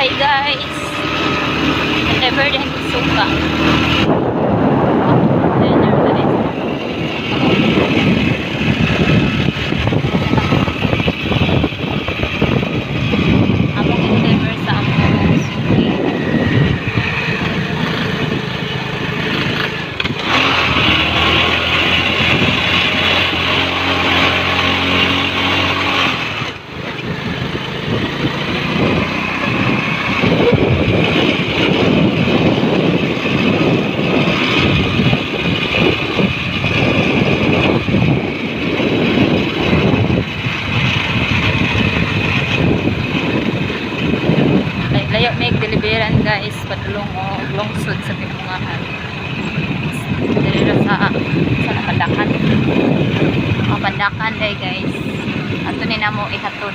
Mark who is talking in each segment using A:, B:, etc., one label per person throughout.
A: Hi guys! Never din suka. Container guys. Among i-deliver sa among suki. Layo may deliveran guys, padulong og lungsod sa Pinamungahan. Dili ra sa Pandakan. Ang Pandakan day guys. Ato ni namo ihatod.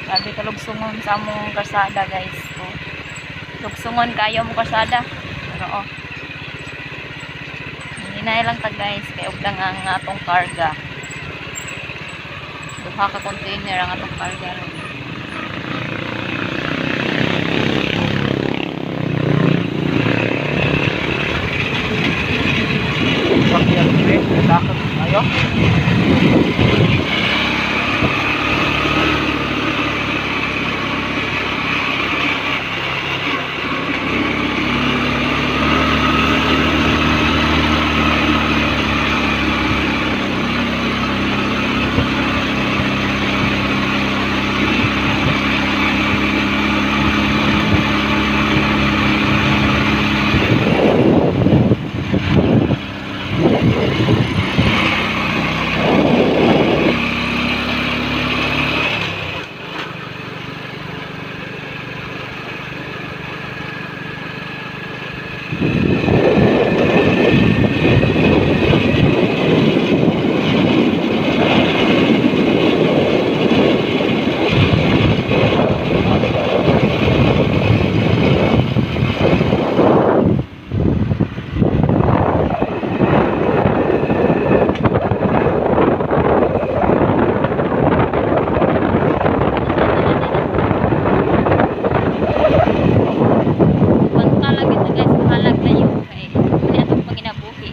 A: Grabe ka lugsungon sa among kalsada guys. Oh. Lugsungon kayo mo kalsada. Pero oh. Hinay lang ta guys kay og lang ang atong karga. Duha ka container ang atong karga ron.
B: Sakyan pre, takot ayo.
A: Banta lang ito guys, bahalag layo kay mao atong panginabuhi.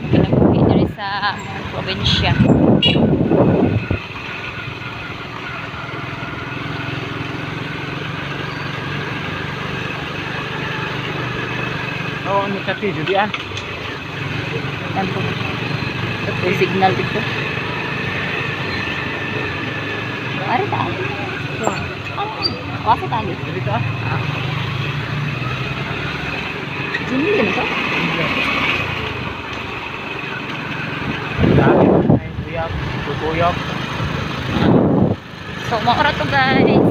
A: Panginabuhi diri sa among probinsya.
B: Oo, ni sa video dian.
A: Yan po. May signal dito. Ari ta. Ah, ta ali.
B: Dito ah.
A: Jimmy din to.
B: Dami ay uyab, tutuyok.
A: So, mao ra to guys.